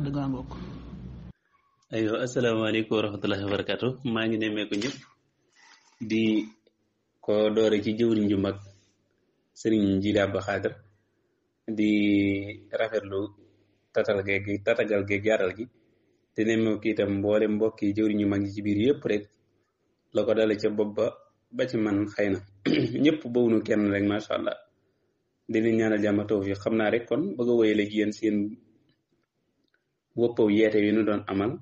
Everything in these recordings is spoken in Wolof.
kàddu gaa ngoog. aywa asalaamaaleykum wa rahmatullahi wa barakatu maa ngi nemmeeku ñëpp di ko doore ci jëwriñ ju mag sëriñ Jili Abdu Xaadir di rafetlu tatagal geeg yaatal gi te nemmeeku itam mboole mbokki jëwriñ yu mag yi ci biir yëpp rek la ko dale ca bopp ba ci man xëy na ñëpp bawunu kenn rek macha allah di leen ñaanal jàmm tawfiq xam naa rek kon bëgg a wéyale gi yéen seen woppaw yeete yi nu doon amal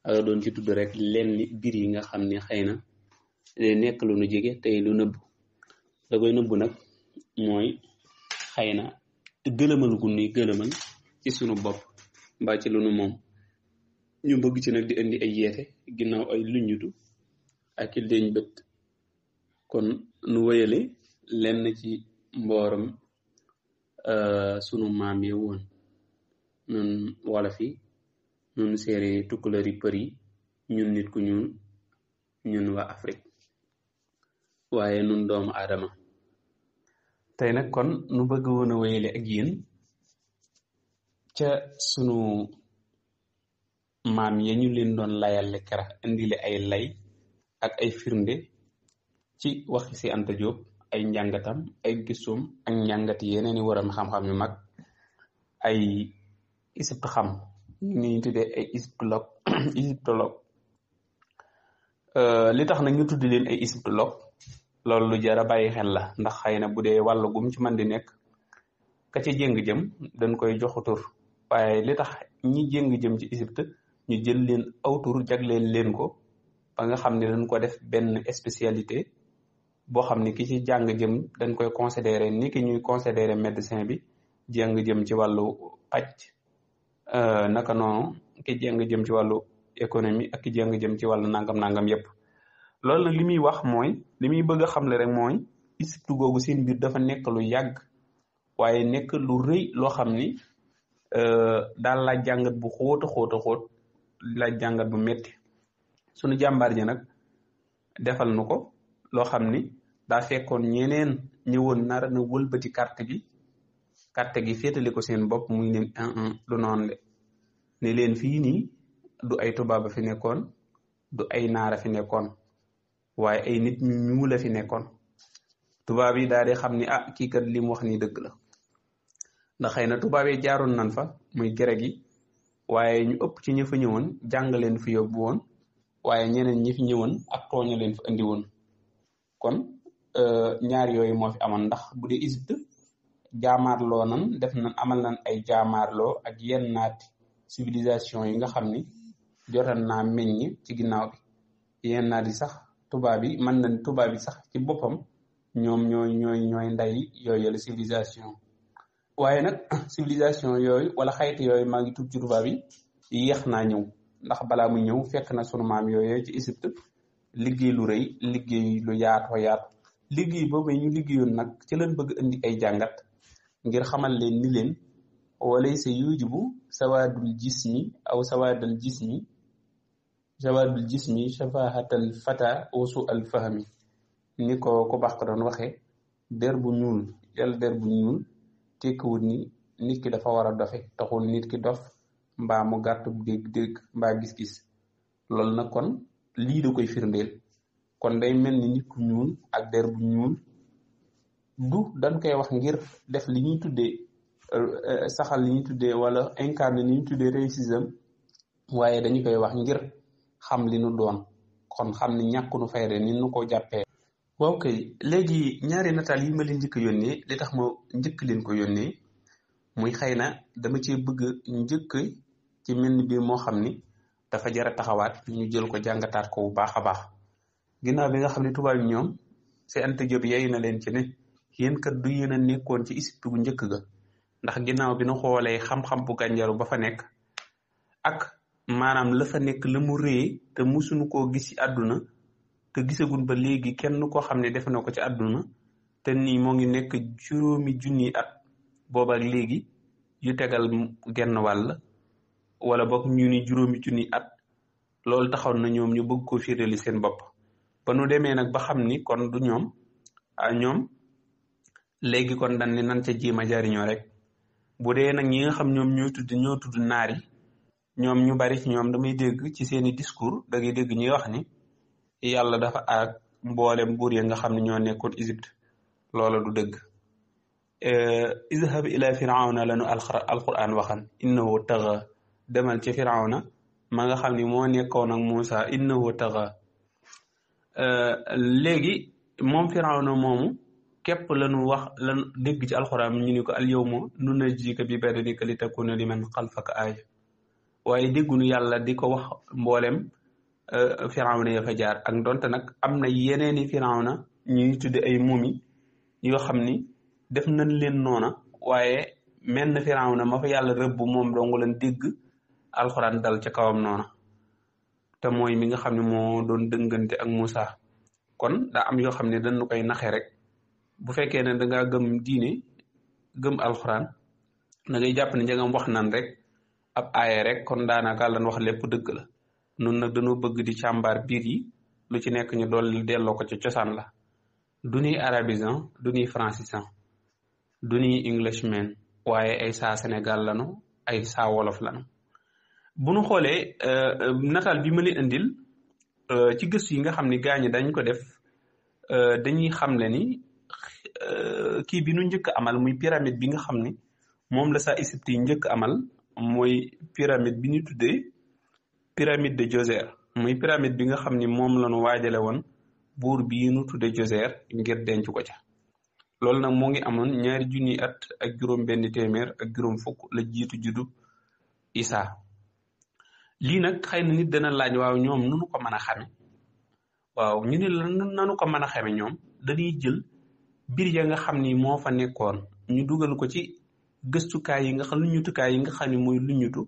ak doon ci tudd rek lenn biir yi nga xam ne xëy na day nekk lu nu jege tey lu nëbbu da koy nëbbu nag mooy xëy na gëlëmal gu nuy gëlëmal ci sunu bopp mbaa ci lu nu moom ñu bëgg ci nag di indi ay yeete ginnaaw ay luññutu ak i deñ bët kon nu wéyale lenn ci mbooram sunu maam yi woon nun wolof yi nun séeréer tukkuleer yi për yi ñun nit ku ñuul ñun waa Afrique waaye nun doomu aadama tey nag kon nu bëgg woon a wéyale ak yéen ca sunu maam ya ñu leen doon layal kera indile ay lay ak ay firnde ci waxi si Anta Diop ay njàngatam ay gisum ak njàngati yeneen i waram xam-xam yu mag ay isip xam ni ñu tuddee ay égyptologue li tax nag ñu tudd leen ay égyptologue loolu lu jar a bàyyi xel la ndax xëy na bu dee wàllu gum ci man di nekk ka ca jéng jëm dañ koy joxu tur waaye li tax ñi jéng jëm ci Égypte ñu jël leen aw tur jagleel leen ko ba nga xam ne dañ ko def benn spécialité boo xam ne ki ci jàng jëm dañ koy considéré ni ki ñuy considéré médecin bi jéng jëm ci wàllu paj naka noonu ki jéng jëm ci wàllu économie ak ki jéng jëm ci wàllu nangam yépp loolu nag li muy wax mooy li muy bëgg a xamle rek mooy Égypte googu seen biir dafa nekk lu yàgg waaye nekk lu rëy loo xam ni daal laaj jàngat bu xóot a xóot laaj jàngat bu metti sunu jàmbaar ji nag defal nu ko loo xam ni daa fekkoon ñeneen ñëwoon nara na wëlbati carte gi féetali ko seen bopp muy leen lu noonu le ne leen fii nii du ay tubaab a fi nekkoon du ay naara fi nekkoon waaye ay nit ñu ñuul la fi nekkoon tubaab yi daal di xam ni kii kat li mu wax nii dëgg la ndax xëy na tubaab yi jaaroon nan fa muy grec yi waaye ñu ëpp ci ñi fa ñëwoon jàng leen fi yóbbu woon waaye ñeneen ñi fi ñëwoon ak tooña leen fa andi woon kon ñaar yooyu moo fi amoon ndax bu dee Égypte jaamaarloo nan def nan amal nan ay jaamaarloo ak yenn naati civilisation yi nga xam ni jotoon naa meññ ci ginnaaw bi yenn naati sax tubaab yi mën nañ tubaab yi sax ci boppam ñoom ñooy nday yooyu la civilisation waaye nag civilisation yooyu wala xayti yooyu maa ngi tudd ci tubaab yi yéex naa ñëw ndax balaa mu ñëw fekk na sunu maam yooyu ci Égypte liggéey lu rëy liggéey lu yaatoo yaatu liggéey boobu ñu liggéeyoon nag ci leen bëgg indi ay jàngat ngir xamal leen ni leen walaysa yujibu sawaadul jismi shafahatal fata wasu al fahmi ni ko baax ko doon waxee der bu ñuul yàlla der bu ñuul tekkiwut ni nit ki dafa war a dofe taxul nit ki dof mbaa mu gàttu dégg-dégg mbaa gis-gis loolu nag kon lii da koy firndeel kon day mel ni nit ku ñuul ak der bu ñuul du dañ koy wax ngir def li ñuy tuddee saxal li ñuy tuddee wala incarné li ñuy tuddee racisme waaye dañu koy wax ngir xam li nu doon kon xam ni ñàkk nu fayre ni nu ko jàppee. waaw kay léegi ñaari nataal yi ma leen njëkk a yónnee li tax ma njëkk leen ko yónnee muy xëy na dama cee bëgg njëkk ci mel ni biir moo xam ni dafa jar a taxawaat ñu jël ko jàngataat ko bu baax a baax ginnaaw bi nga xam ne tubaab yi ñoom si Anta Diop yeeyu na leen ci ne yéen kat du yéen a nekkoon ci Égypte bu njëkk ga ndax ginnaaw bi nu xoolee xam-xam bu gànjaru ba fa nekk ak maanaam la fa nekk la mu rëy te musuñu koo gis ci àdduna te gisagun ba léegi kenn koo xam ne def na ko ci àdduna te nii moo ngi nekk 5,000 at boobaak léegi yu tegal genn wàll wala boog ñu ni 5,000 at loolu taxaw na ñoom ñu bëgg ko firali seen bopp ba nu demee nag ba xam ni kon du ñoom léegi kon dañ ni nan ca jéem a jariñoo rek bu dee nag ñi nga xam ñoom ñoo tudd naar yi ñoom ñu bari ci ñoom damay dégg ci seeni discours da ngay dégg ñuy wax ni yàlla dafa ak mboolem buur ya nga xam ne ñoo nekkoon Égypte loola du dëgg. izhab ila firawna lanu alquran waxan innahu taxa demal ci firawna ma nga xam ni moo nekkoon ak Muusa innahu taxa léegi moom firawna moomu képp lanu wax lan dégg ci alquran ñu ni ko al yawma nunajjika bi badanika li takuna liman xalfaka aaya waaye déggunu yàlla di ko wax mboolem firawna ya fa jaar ak donte nag am na yeneeni firawna ñuy tudde ay mumi yoo xam ni def nañ leen noona waaye menn firawna ma fa yàlla rëbb moom dong leen dégg alxuraan dal ca kawam noona te mooy mi nga xam ne moo doon dëngante ak Moussa kon daa am yoo xam ne dañu koy naxe rek bu fekkee ne dangaa gëm diine gëm alxuraan da ngay jàpp ne njëgam wax nan rek ab aaya rek kon daanaka lan wax lépp dëgg la nun nag dañoo bëgg di càmbar biir yi lu ci nekk ñu dool delloo ko ci cosaan la du ñuy arabisant du ñuy francisant du ñuy englishman waaye ay saa Sénégal lanu ay saa wolof lanu bu nu xoolee nataal bi ma leen indil ci gëstu yi nga xam ni gaañi dañ ko def dañuy xamle ni kii bi nu njëkk amal muy pyramide bi nga xam ni moom la saa Égypte yi njëkk amal mooy pyramide bi ñu tuddee pyramide de Djoser muy pyramide bi nga xam ni moom la ñu waajale woon buur bii nu tuddee Djoser ngir denc ko ca loolu nag moo ngi amoon 2 junni at ak juróom benn téeméer ak juróom fukk la jiitu juddu Isa lii nag xëy na nit dana laaj waaw ñoom nunu ko mën a xame waaw ñu ne la nanu ko mën a xame ñoom dañuy jël biir ya nga xam ni moo fa nekkoon ñu dugal ko ci gëstukaay yi nga xam luñutukaay yi nga xam ne mooy luñutu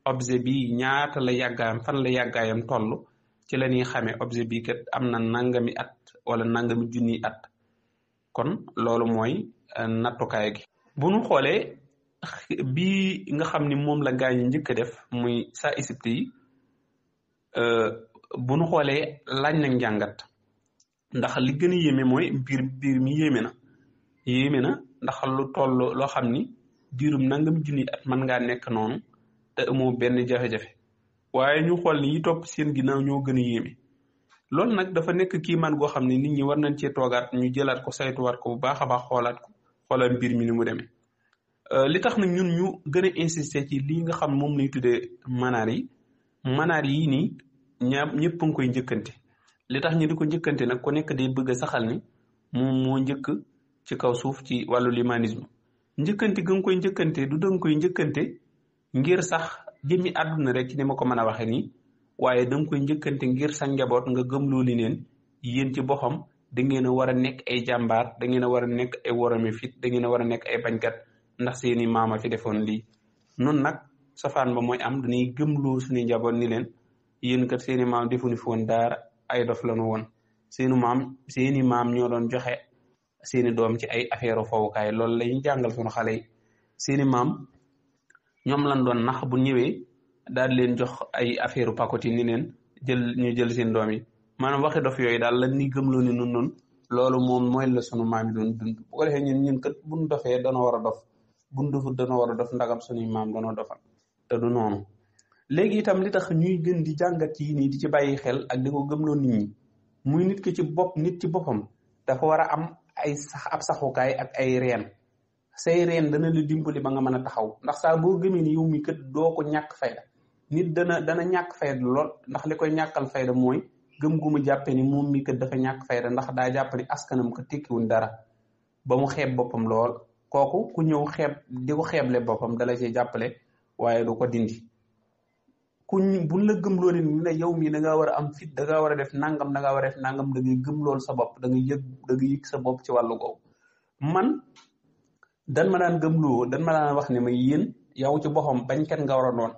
objet bi ñaata la yàggaayam fan la yàggaayam toll ci la ñuy xamee objet bi kat am na nangami at wala nangami junni at kon loolu mooy nattukaay gi bu nu xoolee bi nga xam ni moom la gaañu njëkk a def muy saa Égypte yi bu nu xoolee laaj nañ njàngat ndax li gën a yéeme mooy biir mi yéeme na ndax lu toll loo xam ni diirum nangam junni at mën ngaa nekk noonu te amoo benn jafe-jafe waaye ñu xool ni yi topp seen ginnaaw ñoo gën a yéeme loolu nag dafa nekk kiimaan goo xam ne nit ñi war nañ cee toogaat ñu jëlaat ko saytuwaat ko bu baax a baax xoolaat mbir mi ni mu demee li tax nag ñun ñu gën a insister ci lii nga xam moom lañ tuddee manaar yi nii ñëpp a ngi koy njëkkante li tax ñu di ko njëkkante nag ku nekk day bëgg a saxal ni moom moo njëkk ci kaw suuf ci wàllu limanisme njëkkante ga nga koy njëkkante du danga koy njëkkante ngir sax jëmmi àdduna rek ci ni ma ko mën a waxee nii waaye danga koy njëkkante ngir sa njaboot nga gëmloo li leen yéen ci boppam da ngeen a war a nekk ay jàmbaar da ngeen a war a nekk ay worome fit da ngeen a war a nekk ay bañkat ndax seeni maama fi defoon lii nun nag safaan ba mooy am dañuy gëmloo suñuy njaboot ni leen yéen kat seeni maam defuñu fi woon daara ay dof lañu woon seeni maam ñoo doon joxe seeni doom ci ay affaire fowukaay loolu lañu jàngal suñu xale yi seeni maam ñoom lañ doon nax bu ñëwee daal leen jox ay affaire pakoti ni leen ñu jël seen doom yi maanaam waxi dof yooyu daal lan ni gëmloo ni nun loolu moom mooy la sunu maam yi doon dund bu ko defee ñun kat buñ dofee dana war a dof buñ dofut dana war a dof ndagam suñuy maam danoo dofal te du noonu léegi itam li tax ñuy gën di jàngat ci nii di ci bàyyi xel ak di ko gëmloo nit ñi muy nit ki nit ci boppam dafa war a am ay ab saxukaay ak ay reen say reen dana la dimbali ba nga mën a taxaw ndax saa boo gëmee ni yow mi kat doo ko ñàkk fayda nit dana ñàkk fayda lool ndax li koy ñàkkal fayda mooy gëm gu mu jàppe ni moom mi kat dafa ñàkk fayda ndax daa jàpp ni askanam ko tekkiwuñ dara ba mu xeeb boppam lool kooku ku ñëw di ko xeeble boppam dala ci jàppale waaye du ko dindi buñ la gëm loolu ni la yow mii da ngaa war a am fit da ngaa war a def nangam da ngaa war a def nangam da ngay gëm lool sa bopp da ngay yëg sa bopp ci wàllu googu man dan ma daan gëmloo dan ma daan wax ne ma yéen yow ci boppam bañkat nga war a doon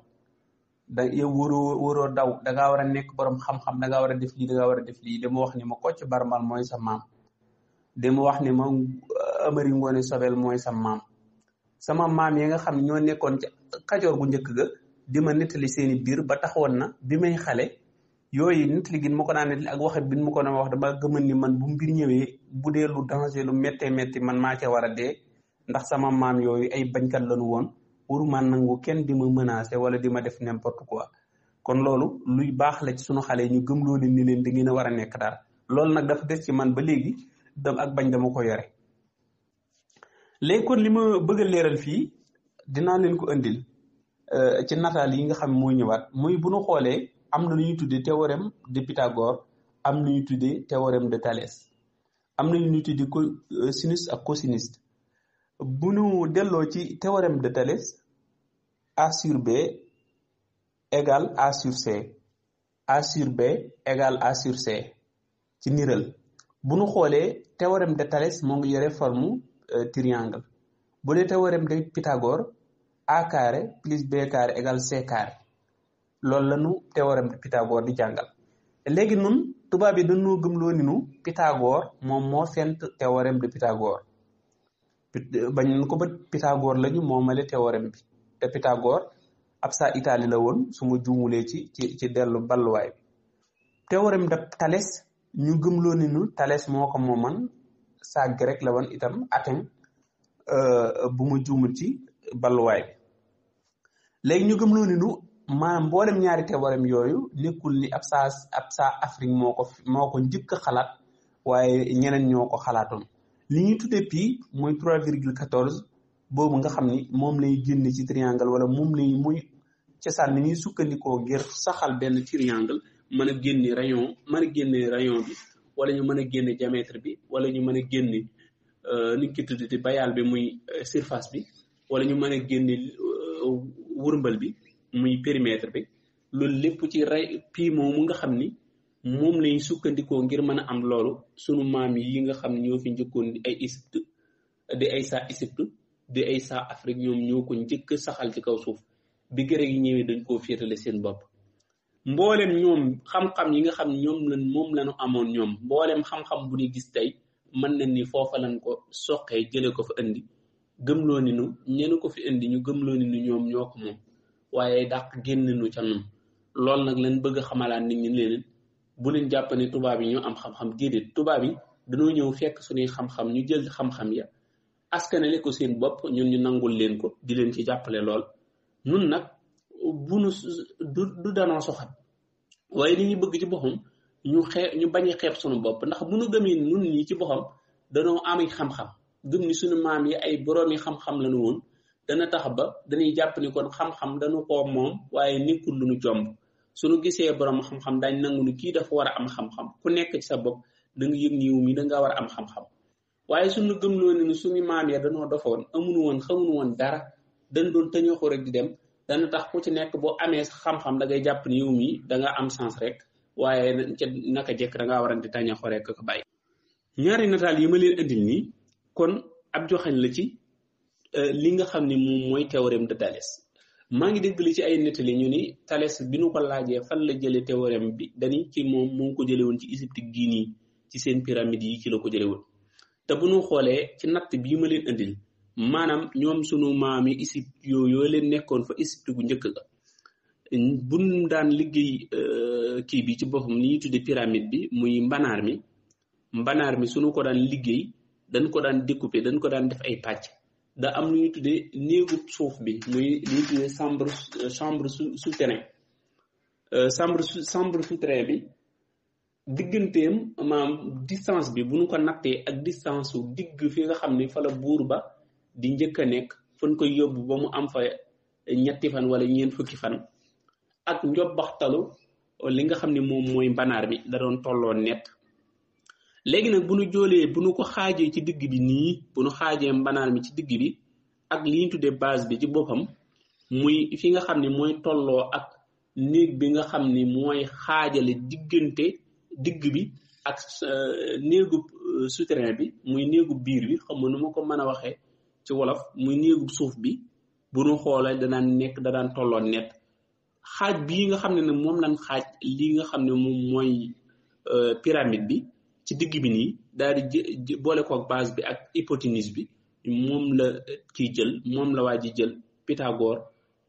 yow waroo daw da ngaa war a nekk borom xam-xam da ngaa war a def lii da ngaa war a def lii dama wax ni ma Kocc Barmal mooy sa maam dama wax ni ma Amari Ngoone Sobel mooy sa maam sama maam yi nga xam ne ñoo nekkoon ci Kajoor gu njëkk ga di ma nettali seeni biir ba taxoon na bi may xale yooyu nettali gi ma ko daan nettali ak waxat bi ma ko daan wax dama gëmën ni man bu mbir ñëwee bu dee lu danger lu méttee métti man maa ca war a dee ndax sama maam yooyu ay bañkat lañu woon waruma nangu kenn di ma menacer wala di ma def n'importe quoi. kon loolu luy baax la ci sunu xale ñu gëmloo leen ni leen da ngeen a war a nekk dara loolu nag dafa des ci man ba léegi ak bañ dama ko yore. léegi kon li ma bëgg a leeral fii dinaa leen ko indil ci nataal yi nga xam mooy ñëwaat muy bu ñu xoolee am na lu ñuy tuddee théorème de Pythagore am na lu ñuy tuddee théorème de Thalès am na lu ñuy tuddee sinus ak cosinus. bu ñu delloo ci théorème de Thalès A sur B égale A sur C A sur B égale A sur C ci niral bu ñu xoolee théorème de Thalès moo ngi yore forme triangle bu dee théorème de Pythagore A carré plus B carré égale C carré loolu la ñu théorème de Pythagore di jàngal. léegi nun tubaab yi dañoo gëmloo ni nu Pythagore moom moo fent théorème de Pythagore bañ nañ ko ba Pythagore lañu moomale théorème bi te Pythagore ab saa Italie la woon su ma juumulee ci dellu balluwaay bi. théorème de Thalès ñu gëmloo ni nu Thalès moo ko mooman saa grec la woon itam Athènes bu ma juumul ci balluwaay bi. léegi ñu gëmloo ni nu maanaam mboolem ñaari théorème yooyu nekkul ni ab saa Afrique moo ko njëkk a xalaat waaye ñeneen ñoo ko xalaatoon. li ñuy tuddee pi mooy 3,14 boobu nga xam ni moom lay génne ci triangle wala moom lay muy cosaan ni ñuy sukkandikoo ngir saxal benn triangle mën a génne rayon bi wala ñu mën a génne diamètre bi wala ñu mën a génne ni ki tuddee bayal bi muy surface bi wala ñu mën a génne wërmbal bi muy périmètre bi loolu lépp ci pi moomu nga xam ni moom lañ sukkandikoo ngir mën a am loolu sunu maam yi nga xam ñoo fi njëkkoon di ay Égypte di ay saa Égypte di ay saa Afrique ñoom ñoo ko njëkk saxal ci kaw suuf bi grec yi ñëwee dañ koo féetale seen bopp. mboolem ñoom xam-xam yi nga xam moom lañu amoon ñoom mboolem xam-xam bu ñu gis tey mën nañ ni foofa lañ ko soqee jëlee ko fa indi gëmloo ni nu ñenu ko fi indi ñu gëmloo ni nu ñoom ñoo ko moom waaye dàq génn nu ca nun loolu nag lañ bëgg a xamalaat nit ñi leen bu leen jàpp ne tubaab yi ñoo am xam-xam déedéet tubaab yi dañoo ñëw fekk suñuy xam-xam ñu jël xam-xam ya askanale ko seen bopp ñun ñu nangul leen ko di leen ci jàppale lool. nun nag bu nu du danoo soxat waaye li ñu bëgg ci boppam ñu bañ a xeeb suñu bopp ndax bu nu gëmee nun ñi ci boppam danoo am xam-xam gëm ni suñu maam yi ay boroomi xam-xam lañu woon dana tax ba dañuy jàpp ni kon xam-xam dañu ko moom waaye nekkul lu nu jomb. suñu gisee borom xam-xam daañ nangu ni kii dafa war a am xam-xam ku nekk ci sa bopp da nga yëg ni yow mi da nga war a am xam-xam waaye suñu gëmloo ne ni suñu maam ya dañoo dofoon amuñu woon xamuñu woon dara dañ doon tëñoo rek di dem dana tax ku ci nekk boo amee xam-xam da ngay jàpp ni yow mi da nga am sens rek waaye ca naka jekk da ngaa war a di tàññaxoo rek ko bàyyi. ñaari nataal yi ma leen indil nii kon ab joxañ la ci li nga xam ne moom mooy théorème de Thalès. maa ngi dégg li ci ay nettali ñu ni Thalès bi nu ko laajee fan la jëlee théorème bi dañi ci moom mu ngi ko jëlee woon ci Égypte gii nii ci seen pyramide yi ci la ko jëlee woon te bu ñu xoolee ci natt bii ma leen indil maanaam ñoom sunu maam yi Égypte yooyu leen nekkoon fa Égypte gu njëkk ga buñ daan liggéey kii bi ci boppam ni ñuy tuddee pyramide bi muy mbanaar mi sunu ko daan liggéey dañ ko daan découper dañ ko daan def ay pàcc. da am lu ñuy tuddee néegu suuf bi muy li ñuy tuddee chambre souterrain chambre souterrain bi digganteem maanaam distance bi bu ñu ko nattee ak distance su digg fi nga xam ne fa la buur ba di njëkk a nekk fan koy yóbbu ba mu am fa ñetti fan wala ñeent fukki fan ak njobbaxtalu li nga xam ne moom mooy mbanaar mi da doon tolloo net. léegi nag bu nu ko xaajee ci digg bi nii bu nu xaajee mbanaar mi ci digg bi ak li ñu tuddee base bi ci boppam muy fi nga xam ne mooy tolloo ak néeg bi nga xam ni mooy xaajale diggante digg bi ak néegu souterrain bi muy néegu biir bi xam nga nu ma ko mën a waxee ci wolof muy néegu suuf bi bu nu xoolee da daan tolloo net xaaj bii nga xam ne ne moom lañ xaaj lii nga xam ne moom mooy pyramide bi ci digg bi nii daal di boole ko ak base bi ak hypoténuse bi moom la kii jël moom la waa ji jël Pythagore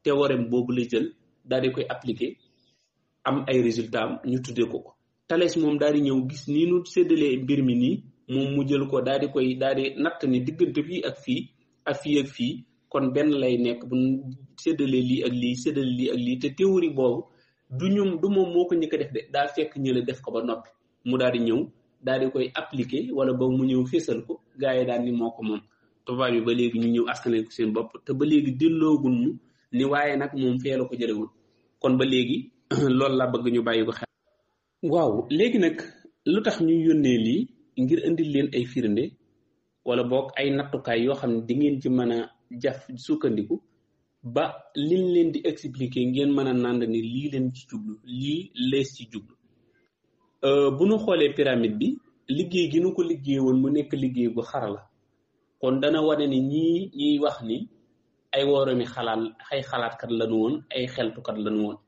théorème boobu la jël daal di koy appliquer am ay résultats ñu tuddee ko Thalès moom daal di ñëw gis nii nu séddalee mbir mi nii moom mu jël ko daal di natt ni diggante fii ak fii ak fii ak fii kon benn lay nekk bu séddalee lii ak lii séddale lii ak lii te théorie boobu du moom moo ko njëkk a def de daa fekk ñële def ko ba noppi mu daal di ñëw daal di koy appliquer wala ba mu ñëw fésal ko gars yi daal ni moo ko moom tubaab yi ba léegi ñu ñëw askanale ko seen bopp te ba léegi delloogun ñu ni waaye nag moom fee la ko jëlewul kon ba léegi loolu la bëgg ñu bàyyi ko xel. waaw léegi nag lu tax ñu yónnee lii ngir indil leen ay firnde wala boog ay nattukaay yoo xam ne di ngeen ci mën a jaf sukkandiku ba liñ leen di expliquer ngeen mën a nànd ni lii leen ci jublu lii lees ci jublu. bu nu xoolee pyramide bi liggéey gi nu ko liggéey woon mu nekk liggéey bu xarala kon dana wane ni ñiy wax ni ay wóoromi ay xalaatkat lañu woon ay xeltukat lañu woon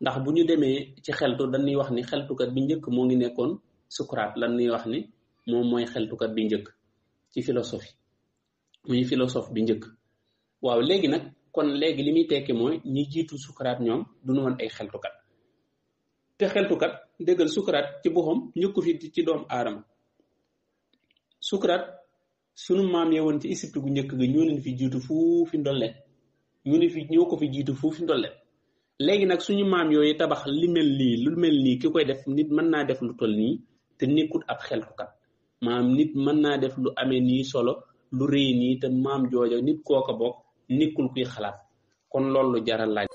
ndax bu ñu demee ci xeltu dañuy wax ni xeltukat bi njëkk moo ngi nekkoon Socrate lan ñuy wax ni moom mooy xeltukat bi njëkk ci philosophie muy philosophe bi njëkk. waaw léegi nag kon léegi li muy tekki mooy ñi jiitu Socrate ñoom duñu woon ay xeltukat te xeltukat déggal Socrate ci boppam njëkku fi ci doomu aadama. Socrate sunu maam yee woon ci Égypte gu njëkk ga ñoo leen fi jiitu fuufi ndolleen ñoo ko fi jiitu fuufi ndolleen léegi nag suñu maam yooyu tabax lu mel nii ki koy def nit mën naa def lu toll nii te nekkut ab xeltukat maam nit mën naa def lu amee nii solo lu rëy nii te maam jooja nit kooka bokk nekkul kuy xalaat kon loolu lu jaral laaj